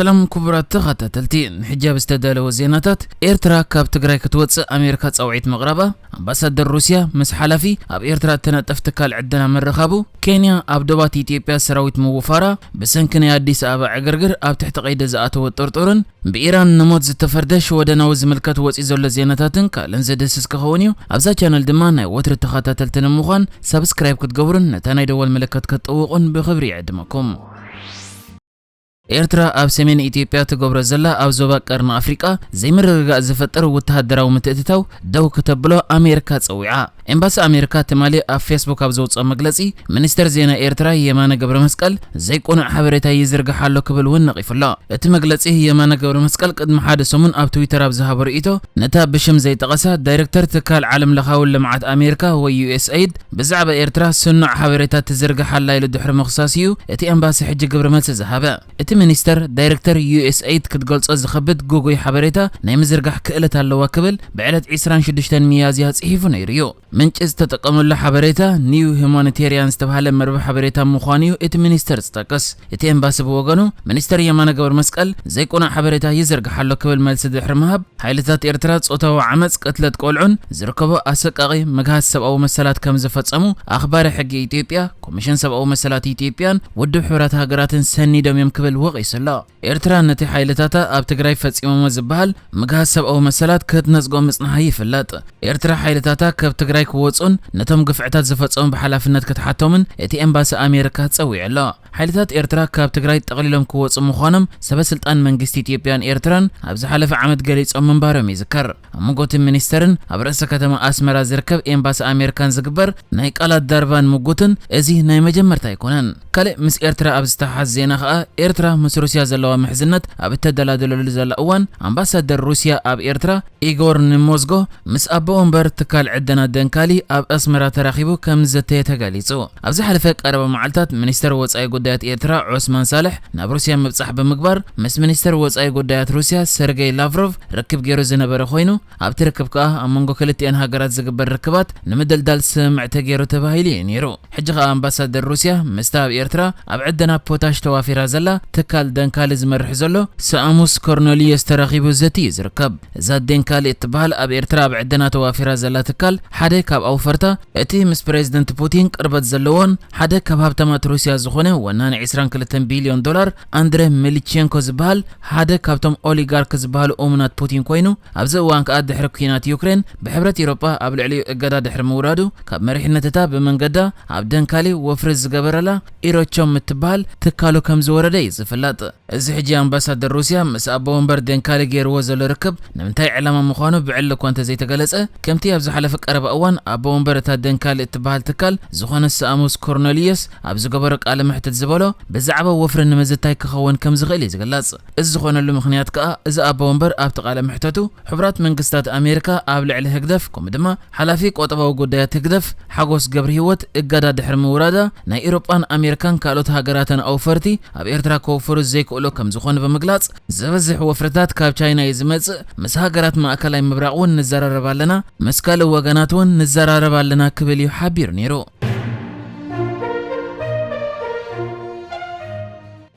ሰላም ክቡራት ተኸታተልቲ፣ ንሕጂ ኣብ ዝተዳለወ ዜናታት፣ ኤርትራ ካብ ትግራይ ክትወጽእ ኣሜሪካ ጻውዒት ምቕራባ፣ ኣምባሳደር ሩስያ ምስ ሓላፊ ኣብ ኤርትራ እተነጥፍ ትካል ዕደና ምርኻቡ፣ ኬንያ ኣብ ዶባት ኢትዮጵያ ሰራዊት ምውፋራ፣ ብሰንኪ ናይ ኣዲስ ኣበባ ዕግርግር ኣብ ትሕቲ ቀይዲ ዝኣተወ ጥርጡርን ብኢራን ንሞት ዝተፈርደ ሽወደናዊ ዝምልከት ወጺኡ ዘሎ ዜናታትን ካልእን ዝድህስስ ክኸውን እዩ። ኣብዛ ቻነል ድማ ናይ ወትሪ ተኸታተልቲ ንምዃን ሳብስክራይብ ክትገብሩን ነታ ናይ ደወል ምልክት ክትጥውቑን ብኽብሪ ይዕድመኩም። ኤርትራ ኣብ ሰሜን ኢትዮጵያ ትገብሮ ዘላ ኣብ ዞባ ቀርኒ ኣፍሪቃ ዘይምርግጋእ ዝፈጥር ወተሃደራዊ ምትእትታው ደው ክተብሎ ኣሜሪካ ጸዊዓ። ኤምባሲ ኣሜሪካ ትማሊ ኣብ ፌስቡክ ኣብ ዘውጽኦ መግለጺ፣ ሚኒስተር ዜና ኤርትራ የማነ ገብረ መስቀል ዘይቁኑዕ ሓበሬታ ይዝርግሕ ኣሎ ክብል እውን ነቒፉ ኣሎ። እቲ መግለጺ የማነ ገብረ መስቀል ቅድሚ ሓደ ሰሙን ኣብ ትዊተር ኣብ ዝሃቦ ርእይቶ፣ ነታ ብሽም ዘይጠቐሳ ዳይሬክተር ትካል ዓለም ለኻዊ ልምዓት ኣሜሪካ ወይ ዩ ኤስ ኤይድ ብዛዕባ ኤርትራ ስኑዕ ሓበሬታ ትዝርግሕ ኣላ ኢሉ ድሕሪ ምኽሳስ እዩ እቲ ኤምባሲ ሕጂ ግብረ መልሲ ዝሃበ። እቲ ሚኒስተር ዳይሬክተር ዩ ኤስ ኤይድ ክትገልጾ ዝኸብድ ግጉይ ሓበሬታ ናይ ምዝርጋሕ ክእለት ኣለዋ ክብል ብዕለት ዕስራን ሽዱሽተን ሚያዝያ ጽሒፉ ነይሩ እዩ። ምንጪ ዝተጠቀመሉ ሓበሬታ ኒው ሁማኒቴሪያን ዝተባህለ መርበብ ሓበሬታ ምዃኑ እዩ እቲ ሚኒስተር ዝጠቅስ። እቲ ኤምባሲ ብወገኑ፣ ሚኒስተር የማነ ገብረ መስቀል ዘይቁኑዕ ሓበሬታ ይዝርግሕ ኣሎ ክብል መልሲ ድሕሪ ምሃብ፣ ሓይልታት ኤርትራ ጾታዊ ዓመጽ፣ ቅትለት ቆልዑን ዝርከቦ ኣሰቃቒ ምግሃስ ሰብኣዊ መሰላት ከም ዝፈጸሙ ኣኽባሪ ሕጊ ኢትዮጵያ፣ ኮሚሽን ሰብኣዊ መሰላት ኢትዮጵያን ውድብ ሕቡራት ሃገራትን ሰኒዶም እዮም ክብል ወቒሱ ኣሎ። ኤርትራ ነቲ ሓይልታታ ኣብ ትግራይ ፈጺሞሞ ዝበሃል ምግሃስ ሰብኣዊ መሰላት ክትነጽጎ ምጽንሓ ይፍለጥ። ኤርትራ ሓይልታታ ካብ ትግራይ ክወጹን ነቶም ግፍዕታት ዝፈጸሙ ብሓላፍነት ክትሓቶምን እቲ ኤምባሲ ኣሜሪካ ጸዊዑ ኣሎ። ሓይልታት ኤርትራ ካብ ትግራይ ጠቕሊሎም ክወጹ ምዃኖም ሰበ ስልጣን መንግስቲ ኢትዮጵያን ኤርትራን ኣብ ዝሓለፈ ዓመት ገሊጾም ምንባሮም ይዝከር። ኣብ መንጎ እቲ ሚኒስተርን ኣብ ርእሰ ከተማ ኣስመራ ዝርከብ ኤምባሲ ኣሜሪካን ዝግበር ናይ ቃላት ዳርባን ምጉትን እዚ ናይ መጀመርታ ኣይኮነን። ካልእ ምስ ኤርትራ ኣብ ዝተሓሓዝ ዜና ከኣ፣ ኤርትራ ምስ ሩስያ ዘለዋ ምሕዝነት ኣብ እተደላደለሉ ዘላ እዋን፣ ኣምባሳደር ሩስያ ኣብ ኤርትራ ኢጎር ንሞዝጎ ምስ ኣቦ ወንበር ትካል ዕደና ደንካሊ ኣብ ኣስመራ ተራኺቡ ከም ዝዘተየ ተገሊጹ። ኣብ ዝሓለፈ ቀረባ መዓልታት ሚኒስተር ወጻኢ ጉዳያት ኤርትራ ዑስማን ሳልሕ ናብ ሩስያ ምብጻሕ ብምግባር ምስ ሚኒስተር ወጻኢ ጉዳያት ሩስያ ሰርጌይ ላቭሮቭ ርክብ ገይሩ ዝነበረ ኮይኑ፣ ኣብቲ ርክብ ከኣ ኣብ መንጎ ክልቲኣን ሃገራት ዝግበር ርክባት ንምድልዳል ስምምዕ ተገይሩ ተባሂሉ እዩ ነይሩ። ሕጂ ከኣ ኣምባሳደር ሩስያ ምስታ ኣብ ኤርትራ ኣብ ዕደና ፖታሽ ተዋፊራ ዘላ ትካል ደንካሊ ዝመርሕ ዘሎ ሰኣሙስ ኮርኔልዮስ ተራኺቡ ዘትዩ ዝርከብ። እዛ ደንካሊ እትበሃል ኣብ ኤርትራ ኣብ ዕደና ተዋፊራ ዘላ ትካል ሓደ ካብ ኣውፈርታ እቲ ምስ ፕሬዝደንት ፑቲን ቅርበት ዘለዎን ሓደ ካብ ሃብታማት ሩስያ ዝኾነ ወናኒ ዕስራን ክልተን ቢልዮን ዶላር ኣንድሬ ሚልቼንኮ ዝበሃል ሓደ ካብቶም ኦሊጋርክ ዝበሃሉ እሙናት ፑቲን ኮይኑ፣ ኣብዚ እዋን ከኣ ድሕሪ ኲናት ዩክሬን ብሕብረት ኢሮጳ ኣብ ልዕሊኡ እገዳ ድሕሪ ምውራዱ፣ ካብ መሪሕነት እታ ብመንገዳ ኣብ ደንካሊ ወፍሪ ዝገበረላ ኢሮቾም እትበሃል ትካሉ ከም ዝወረደ እዩ ዝፍለጥ። እዚ ሕጂ ኣምባሳደር ሩስያ ምስ ኣቦ ወንበር ደንካሊ ገይርዎ ዘሎ ርክብ ንምንታይ ዕላማ ምዃኑ ብዕሊ እኳ እንተዘይተገለጸ፣ ከምቲ ኣብ ዝሓለፈ ቀረባ እዋን ኣቦ ወንበር እታ ደንካሊ እትበሃል ትካል ዝኾነ ሰኣሙስ ኮርኔልዮስ ኣብ ዝገበሮ ቃለ መሕትት ዝበሎ፣ ብዛዕባ ወፍሪ ንምዝታይ ክኸውን ከም ዝኽእል እዩ ዝግለጽ። እዚ ዝኾነሉ ምኽንያት ከኣ፣ እዚ ኣቦ ወንበር ኣብቲ ቃለ መሕተቱ፣ ሕቡራት መንግስታት ኣሜሪካ ኣብ ልዕሊ ህግደፍ፣ ከምኡ ድማ ሓላፊ ቆጠባዊ ጉዳያት ህግደፍ ሓጎስ ገብረሂወት እገዳ ድሕሪ ምውራዳ፣ ናይ ኤውሮጳን ኣሜሪካን ካልኦት ሃገራትን ኣውፈርቲ ኣብ ኤርትራ ከውፍሩ ዘይክእሉ ከም ዝኾኑ ብምግላጽ፣ ዝበዝሕ ወፍርታት ካብ ቻይና እዩ ዝመጽእ፣ ምስ ሃገራት ማእከላይ ምብራቕ እውን ንዘራረብ ኣለና፣ ምስ ካልእ ወገናት እውን ንዘራረብ ኣለና ክብል እዩ ሓቢሩ ነይሩ።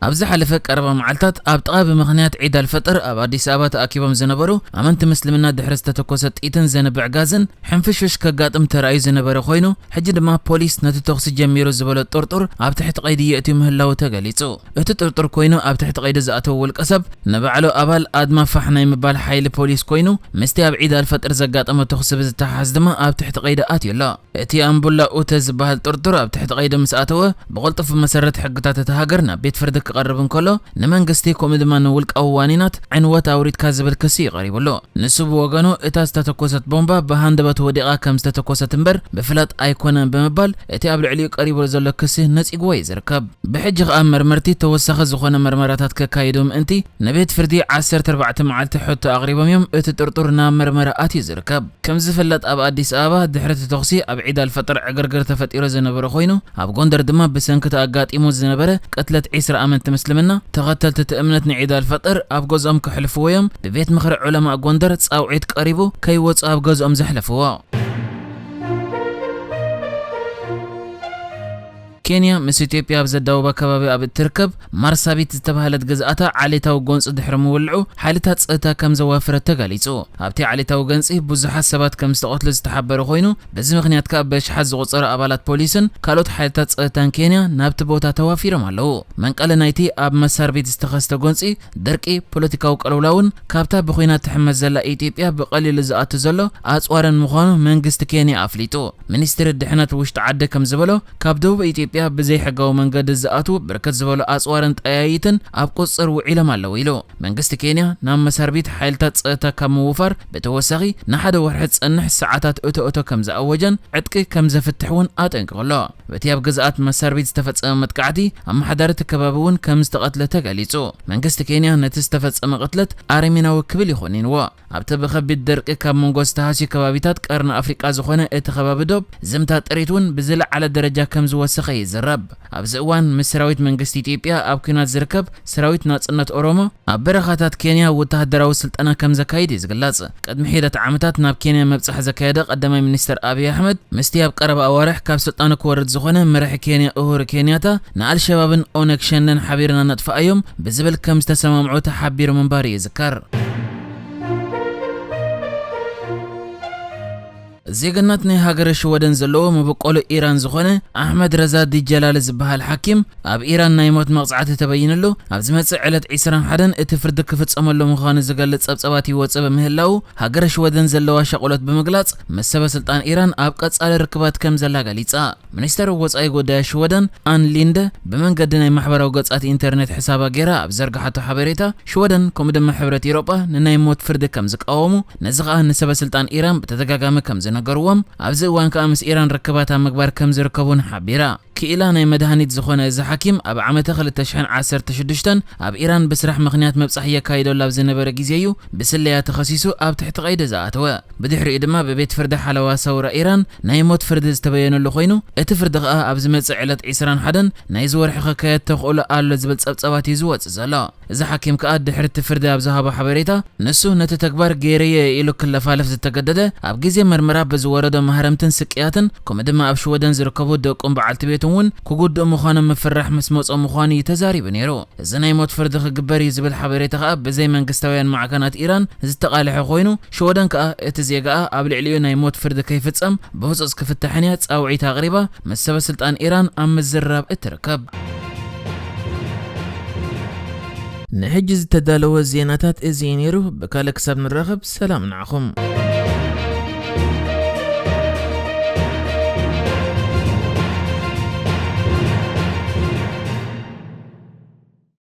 ኣብ ዝሓለፈ ቀረባ መዓልታት ኣብ ጥቓ ብምኽንያት ዒድ ኣልፈጥር ኣብ ኣዲስ ኣበባ ተኣኪቦም ዝነበሩ ኣመንቲ ምስልምና ድሕሪ ዝተተኮሰ ጥይትን ዘንብዕ ጋዝን ሕንፍሽፍሽ ከጋጥም ተራእዩ ዝነበረ ኮይኑ፣ ሕጂ ድማ ፖሊስ ነቲ ተኹሲ ጀሚሩ ዝበሎ ጥርጡር ኣብ ትሕቲ ቀይዲ የእትዩ ምህላዉ ተገሊጹ። እቲ ጥርጡር ኮይኑ ኣብ ትሕቲ ቀይዲ ዝኣተወ ውልቀ ሰብ ንባዕሉ ኣባል ኣድማ ፋሕ ናይ ምባል ሓይሊ ፖሊስ ኮይኑ፣ ምስቲ ኣብ ዒድ ኣልፈጥር ዘጋጠመ ተኹሲ ብዝተሓሓዝ ድማ ኣብ ትሕቲ ቀይዲ ኣትዩ ኣሎ። እቲ ኣምቡላ ኡተ ዝበሃል ጥርጡር ኣብ ትሕቲ ቀይዲ ምስ ኣተወ፣ ብቕልጡፍ ብመሰረት ሕግታት እታ ሃገር ናብ ቤት ፍርዲ ክቐርብ እንከሎ፣ ንመንግስቲ ከምኡ ድማ ንውልቃዊ ዋኒናት ዕንወት ኣውሪድካ ዝብል ክሲ እዩ ቀሪቡሉ። ንሱ ብወገኑ፣ እታ ዝተተኮሰት ቦምባ ብሃንደበት ወዲቓ ከም ዝተተኮሰት እምበር ብፍላጥ ኣይኮነን ብምባል፣ እቲ ኣብ ልዕሊኡ ቀሪቡ ዘሎ ክሲ ነጺግዎ እዩ ዝርከብ። ብሕጂ ከኣ መርመርቲ ተወሳኺ ዝኾነ መርመራታት ከካይዱ ምእንቲ ንቤት ፍርዲ ዓሰርተ ኣርባዕተ መዓልቲ ሕቶ ኣቕሪቦም እዮም። እቲ ጥርጡር ናብ መርመራ ኣትዩ ዝርከብ። ከም ዝፍለጥ ኣብ ኣዲስ ኣበባ ድሕሪ እቲ ተኹሲ ኣብ ዒድ ኣልፈጥር ዕግርግር ተፈጢሩ ዝነበረ ኮይኑ፣ ኣብ ጎንደር ድማ ብሰንኪ እቲ ኣጋጢሙ ዝነበረ ቅትለት ዕስራ ኣመንቲ ምስልምና ተኸተልቲ እቲ እምነት ንዒድ ኣልፈጥር ኣብ ገዝኦም ከሕልፍዎ እዮም ብቤት ምኽሪ ዑለማእ ጎንደር ጻውዒት ቀሪቡ ከይወጹ ኣብ ገዝኦም ዘሕለፍዎ። ኬንያ ምስ ኢትዮጵያ ኣብ ዘዳውባ ከባቢ ኣብ እትርከብ ማርሳቢት ዝተባህለት ግዝኣታ ዓሌታዊ ጎንፂ ድሕሪ ምውልዑ ሓይልታት ፀጥታ ከም ዘዋፈረት ተገሊፁ። ኣብቲ ዓሌታዊ ገንፂ ብዙሓት ሰባት ከም ዝተቐትሉ ዝተሓበረ ኮይኑ፣ በዚ ምኽንያት ከኣ በሽሓት ዝቑጸሩ ኣባላት ፖሊስን ካልኦት ሓይልታት ጸጥታን ኬንያ ናብቲ ቦታ ተዋፊሮም ኣለዉ። መንቀሊ ናይቲ ኣብ መሳርቢት ዝተኸስተ ጎንፂ ደርቂ፣ ፖለቲካዊ ቅልውላውን ካብታ ብኹናት ትሕመስ ዘላ ኢትዮጵያ ብቐሊሉ ዝኣቱ ዘሎ ኣጽዋርን ምዃኑ መንግስቲ ኬንያ ኣፍሊጡ። ሚኒስትሪ ድሕነት ውሽጢ ዓዲ ከም ዝበሎ፣ ካብ ደቡብ ኢትዮጵያ ብዘይሕጋዊ መንገዲ ዝኣትዉ ብርክት ዝበሉ ኣጽዋርን ጠያይትን ኣብ ቁጽጽር ውዒሎም ኣለዉ ኢሉ። መንግስቲ ኬንያ ናብ መሳርቢት ሓይልታት ጸጥታ ካብ ምውፋር ብተወሳኺ ንሓደ ወርሒ ዝጸንሕ ሰዓታት እቶ እቶ ከም ዝኣወጀን ዕጥቂ ከም ዘፍትሕ እውን ኣጠንቂቑ ኣሎ። በቲ ኣብ ግዝኣት መሳርቢት ዝተፈጸመ መጥቃዕቲ ኣመሓዳሪ እቲ ከባቢ እውን ከም ዝተቐትለ ተገሊጹ። መንግስቲ ኬንያ ነቲ ዝተፈጸመ ቅትለት ኣረሜናዊ ክብል እዩ ኮኒንዎ። ኣብቲ ብኸቢድ ደርቂ ካብ መንጎ ዝተሃስዩ ከባቢታት ቀርኒ ኣፍሪቃ ዝኾነ እቲ ከባቢ ዶብ፣ ዝምታ ጥሪት እውን ብዝለዓለ ደረጃ ከም ዝወሰኸ ይዝረብ። ኣብዚ እዋን ምስ ሰራዊት መንግስቲ ኢትዮጵያ ኣብ ኲናት ዝርከብ ሰራዊት ናጽነት ኦሮሞ ኣብ በረኻታት ኬንያ ወተሃደራዊ ስልጠና ከም ዘካይድ እዩ ዝግለጽ። ቅድሚ ሒደት ዓመታት ናብ ኬንያ ምብጻሕ ዘካየደ ቀዳማይ ሚኒስትር ኣብይ ኣሕመድ፣ ምስቲ ኣብ ቀረባ ኣዋርሕ ካብ ስልጣኑ ክወርድ ዝኾነ መራሒ ኬንያ ኡሁሩ ኬንያታ፣ ንኣልሸባብን ኦነግ ሸነን ሓቢርና ነጥፍኣዮም ብዝብል ከም ዝተሰማምዑ ተሓቢሩ ምንባሩ ይዝከር። ዜግነት ናይ ሃገረ ሽወደን ዘለዎ፣ መበቆሉ ኢራን ዝኾነ ኣሕመድ ረዛ ዲጀላሊ ዝበሃል ሓኪም፣ ኣብ ኢራን ናይ ሞት መቕጻዕቲ ተበይንሉ ኣብ ዝመጽእ ዕለት ዕስራን ሓደን እቲ ፍርዲ ክፍጸመሉ ምዃኑ ዝገልጽ ጸብጻባት ይወጽእ ብምህላው፣ ሃገረ ሽወደን ዘለዋ ሻቕሎት ብምግላጽ፣ ምስ ሰበ ስልጣን ኢራን ኣብ ቀጻሊ ርክባት ከም ዘላ ገሊጻ። ሚኒስተር ወጻኢ ጉዳይ ሽወደን ኣን ሊንደ ብመንገዲ ናይ ማሕበራዊ ገጻት ኢንተርኔት ሕሳባ ገይራ ኣብ ዘርግሓቶ ሓበሬታ፣ ሽወደን ከምኡ ድማ ሕብረት ኤውሮጳ ንናይ ሞት ፍርዲ ከም ዝቃወሙ፣ ነዚ ከኣ ንሰበ ስልጣን ኢራን ብተደጋጋሚ ከም ዝነገርዎም፣ ኣብዚ እዋን ከኣ ምስ ኢራን ርክባት ኣብ ምግባር ከም ዝርከቡን ሓቢራ። ክኢላ ናይ መድሃኒት ዝኾነ እዚ ሓኪም ኣብ ዓመተ ክልተ ሽሕን ዓሰርተ ሽዱሽተን ኣብ ኢራን ብስራሕ ምኽንያት መብጻሕ የካይደሉ ኣብ ዝነበረ ግዜ እዩ ብስለያ ተኸሲሱ ኣብ ትሕቲ ቀይዲ ዝኣተወ። ብድሕሪኡ ድማ ብቤት ፍርዲ ሓለዋ ሰውራ ኢራን ናይ ሞት ፍርዲ ዝተበየነሉ ኮይኑ፣ እቲ ፍርዲ ከኣ ኣብ ዝመጽእ ዕለት ዕስራን ሓደን ናይዚ ወርሒ ክካየድ ተኽእሎ ኣሎ ዝብል ጸብጻባት እዩ ዝወጽእ ዘሎ። እዚ ሓኪም ከኣ ድሕሪ እቲ ፍርዲ ኣብ ዝሃቦ ሓበሬታ፣ ንሱ ነቲ ተግባር ገይረዮ ኢሉ ክለፋለፍ ዝተገደደ፣ ኣብ ግዜ መርመራ ብዝወረዶ ማህረምትን ስቅያትን፣ ከምኡ ድማ ኣብ ሽወደን ዝርከቡ ደቁን በዓልቲ ቤቱን እውን ክጉድኡ ምዃኖም ምፍራሕ ምስ መጾ ምዃኑ እዩ ተዛሪቡ ነይሩ። እዚ ናይ ሞት ፍርዲ ክግበር እዩ ዝብል ሓበሬታ ከኣ ብዘይ መንግስታውያን ማዕከናት ኢራን ዝተቓልሐ ኮይኑ፣ ሽወደን ከኣ እቲ ዜጋኣ ኣብ ልዕሊኡ ናይ ሞት ፍርዲ ከይፍጸም ብህጹጽ ክፍታሕን እያ ጻውዒት ኣቕሪባ ምስ ሰበ ስልጣን ኢራን ኣብ ምዝርራብ እትርከብ። ንሕጂ ዝተዳለወ ዜናታት እዚ እዩ ነይሩ። ብካልእ ክሳብ ንራኸብ ሰላም ንዓኹም።